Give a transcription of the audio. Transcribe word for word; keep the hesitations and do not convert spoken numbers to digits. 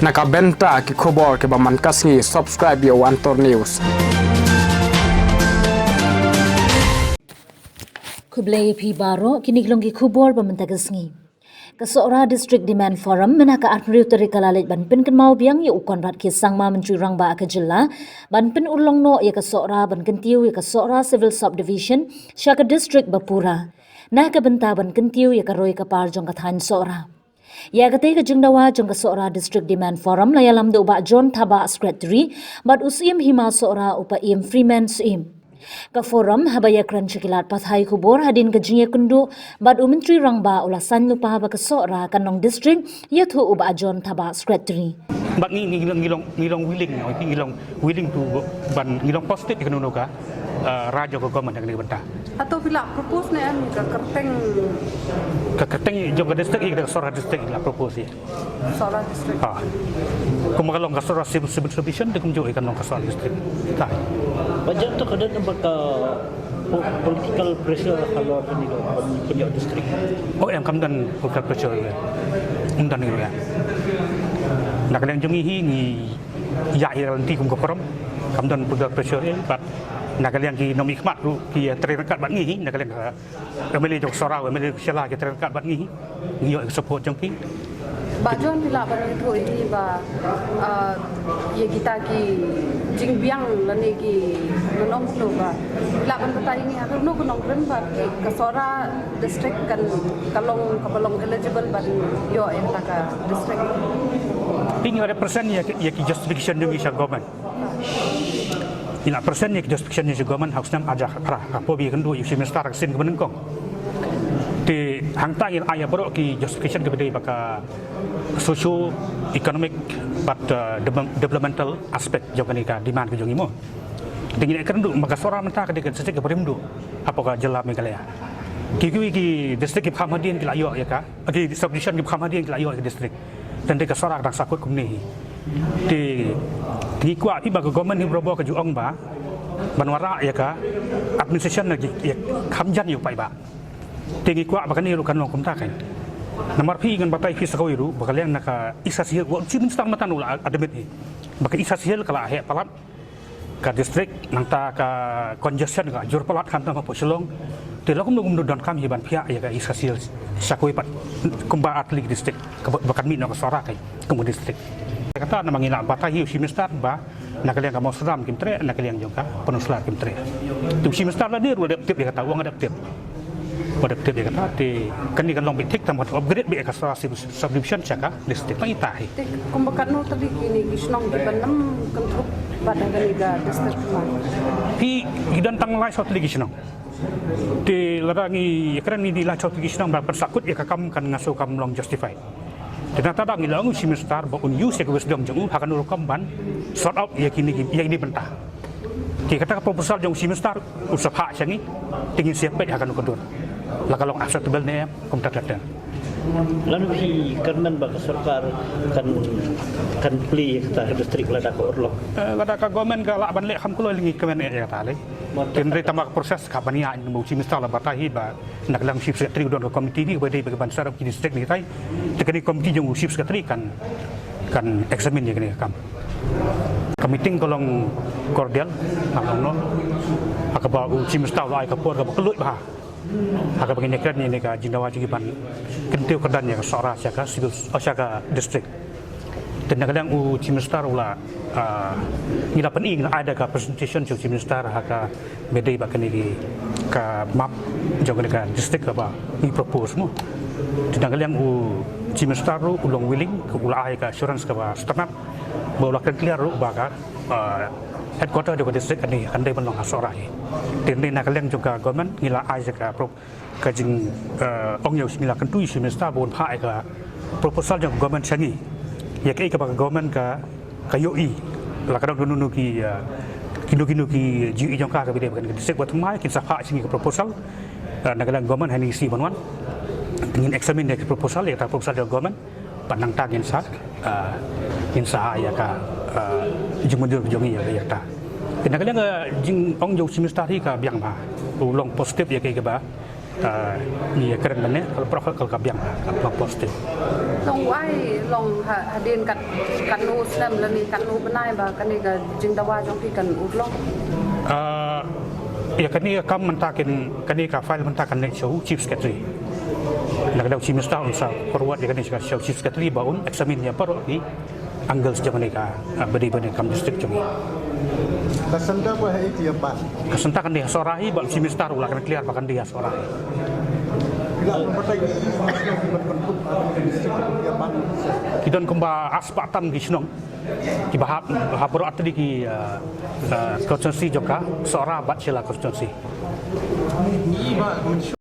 Na ka bynta ki khubor kiba man ka sngi, subscribe ïa u Antor News. Khublei ïa phi baroh, kine ki long ki khubor ba mynta ka sngi. Ka Sohra District Demand Forum mynta ka arphew tarik ka la leit ban pynkynmaw biang ïa u Conrad K Sangma, Myntri Rangbah ka jylla, ban pynurlong noh ïa ka Sohra ban kyntiew ïa ka Sohra Civil Subdivision sha ka district ba pura, na ka bynta ban kyntiew ïa ka roi ka par jong ka thaiñ Sohra. Ïa katei ka jingdawa jong ka Sohra District Demand Forum la ïalam da u Bah John Thabah, Secretary, bad u Syiem Hima Sohra, u Paiem Freeman Syiem. Ka forum haba ïakren sha ki lad pathai khubor hadien ka jingïakynduh bad u Myntri Rangbah, u la saiñ lypa ba ka Sohra kan long district, ïathuh u Bah John Thabah, Secretary. Bad ngi, ngi long, ngi long, ngi long willing, ngi long willing to ban, ngi long positive ïa kano kano ka, uh, rai jong ka government ha kane ka bynta. Hato phi la propose ne em ka kyrteng? Ka kyrteng jong ka district hi, ka Sohra District la propose hi. Sohra District. Ha. Kumba ka long ka Sohra Civil, Civil Subdivision, te kumjuh hi kan long ka Sohra District. Ta. Ba jia to ka don ba ka po-, political pressure halor kane ka, ban pynïoh district. Oh, em, kam don political pressure ruh. Em, don ruh ïa. Na ka liang jong ngi hi, ngi ïa ïa lynti kum ka forum. Kam don political pressure ruh, bad na ka liang ki nongmihkhmat ruh ki, eh, trei ryngkat bad ngi hi, na ka liang ka M L A jong Sohra, M L A jong Shella ki trei ryngkat bad ngi hi. Ngi ïoh ka support jong ki. Bah John, phi lah ban ïathuh ïa ngi ba, ah, ïa kita ki jingbiang lane ki nongkynnoh ba, phi lah ban batai ïa ngi ha kano kano ka nongrim ba ki, ka Sohra District kan ka long, kaba long eligible ban ïoh ïa kata ka district? Te ngi la present ïa ki, ïa ki justification jong ngi sha government. Ngi la present ïa ki justification jong ngi sha government ha u snem ar hajar khatphra, hapoh ba ïakynduh ïa u Chief Minister ha ka sien kaba nyngkong. Te hangta ngi la ai ïa baroh ki justification kiba dei ba ka socio economic bad, uh, develop-, developmental aspect jong kane ka demand ka jong ngi mo. Te ngi la kren ruh ba ka Sohra mynta ka dei ka district kaba rim duh hapoh ka jylla Meghalaya. Kiwei kiwei ki district kiba kham hadien ki la ïoh ïa ka, ki subdivision kiba kham hadien ki la ïoh ïa ka district. Te hynrei ka Sohra ka dang sahkut kumne hi. Te, te ngi kwah phi ba ka government hi barabor ka ju ong ba ban wanrah ïa ka administration na ki, ïa kham jan ïa u paidbah. Te ngi kwah ba kane ruh kan long kumta kan. Namar phi ngan batai phi sa kawei ruh ba ka liang na ka East Khasi Hills, u Chief Minister mynta u la admit hi ba ka East Khasi Hills ka la heh palat ka district, nangta ka congestion ka jur palat khamtam hapoh Shillong. Te la kumno kumno donkam hi ban phiah ïa ka East Khasi Hills sha kawei pat kumba ar tylli ki district kaba, ba kan mih noh ka Sohra kai kum u district. Kata namar ngi la batai hi u Chief Minister ba na ka liang ka Mawsynram kim treh, na ka liang jong ka Pynursla kim treh. Te u Chief Minister lade ruh u la dep tip ïa kata, u ong u la dep tip. U la dep tip ïa kata, te kane kan long beit thik tam, kan upgrade beit ïa ka Sohra Civil Subdivision sha ka district. Tang ita hi. Te kumba katno tylli kine ki shnong kiban ym kynthup bad ha kane ka district kumne? Phi, ki don tang lai saw tylli ki shnong. Te lada ngi ïakren ngi dei lai saw tylli ki shnong ba pynsahkut ïa ka kam, kan nga sngew kam long justified. Te nangta da ngi la ong u Chief Minister ba un use ïa ka wisdom jong u ha kano rukom ban sort out ïa kine ki, ïa kine bynta. Te kata ka proposal jong u Chief Minister u sa phah sha ngi, te ngin sa ïa peit ha kano ka dur, la ka long acceptable ne em, kumta ter ter. Lano phi kyrmen ba ka sorkar kan, kan plie ïa kata ka district lada ka urlong? Eh, lada ka government ka lah ban leh, kham kloi lei ngi kyrmen ïa kata lei. Te hynrei tang ba ka process ka ban ïa, u Chief Minister u la batai hi ba na ka liang Chief Secretary u don ka committee hi kaba dei ban set up ki district ne kaei. Te kane ka committee jong u Chief Secretary kan, kan examine ïa kane ka kam. Ka meeting ka long cordial, ka long noh. Ha kaba u Chief Minister u la ai ka por kaba kylluid bha ha kaba ngin ïakren ïa kane ka jingdawa jong ngi ban kyntiew kyrdan ïa ka Sohra sha ka civil, oh, sha ka district. Te na ka liang u Chief Minister u la, ah, ngi la pyni, ngi la ai da ka presentation jong u Chief Minister ha kaba dei bad kane ka map jong kane ka district kaba ngi propose mo. Te na ka liang u Chief Minister ruh u long willing, u la ai ka assurance kaba sngewtynnat, ba u la kren clear ruh ba ka, ah, headquarter jong ka district kane kan dei ban long ha Sohra hi. Te na ka liang jong ka government ngi la ai ka pro-, ka jing, eh, ong ïa u, ngi la kyntu ïa u Chief Minister ba un phah ïa ka proposal jong ka government sha ngi, ïa kaei kaba ka government ka, ka ïohi, la ka dang don kino kino ki, eh, kino kino ki jingïohi jong ka kaba ïadei bad ka district, ba thymmai kin sa phah sha ngi ka proposal. Eh, na ka liang government ha ngi shu ban wan, ngin examine ïa ka proposal, ïa ka proposal jong ka government. Bad nangta ngin sa, eh, ngin sa ai ïa ka, eh, jingmynjur jong ngi ïa kata. Te na ka liang ka jingong jong u Chief Minister hi ka biang bha, u long positive ïa kaei kaba Ngi ïa kren mynne ka la pyrkhat ka la ka biang, ka la positive. Long wai long hadien kat katno snem lane katno bnai ba kane ka jingdawa jong phi kan urlong? Ïa kane ka kam mynta kin, kane ka file mynta kan leit sha u Chief Secretary. Na ka daw Chief Minister un sa forward ïa kane sha u Chief Secretary ba un examine ïa baroh ki angles jong kane ka, ba dei ba ne kam district jong ngi. Ka center ba hei ti ban? Ka center kan dei ha Sohra hi, ba u Chief Minister u la kan clear ba kan dei ha Sohra hi. Ki don kumba arspah tam ki shnong kiba hap, hap baroh artylli ki constituency jong ka Sohra bad Shella constituency.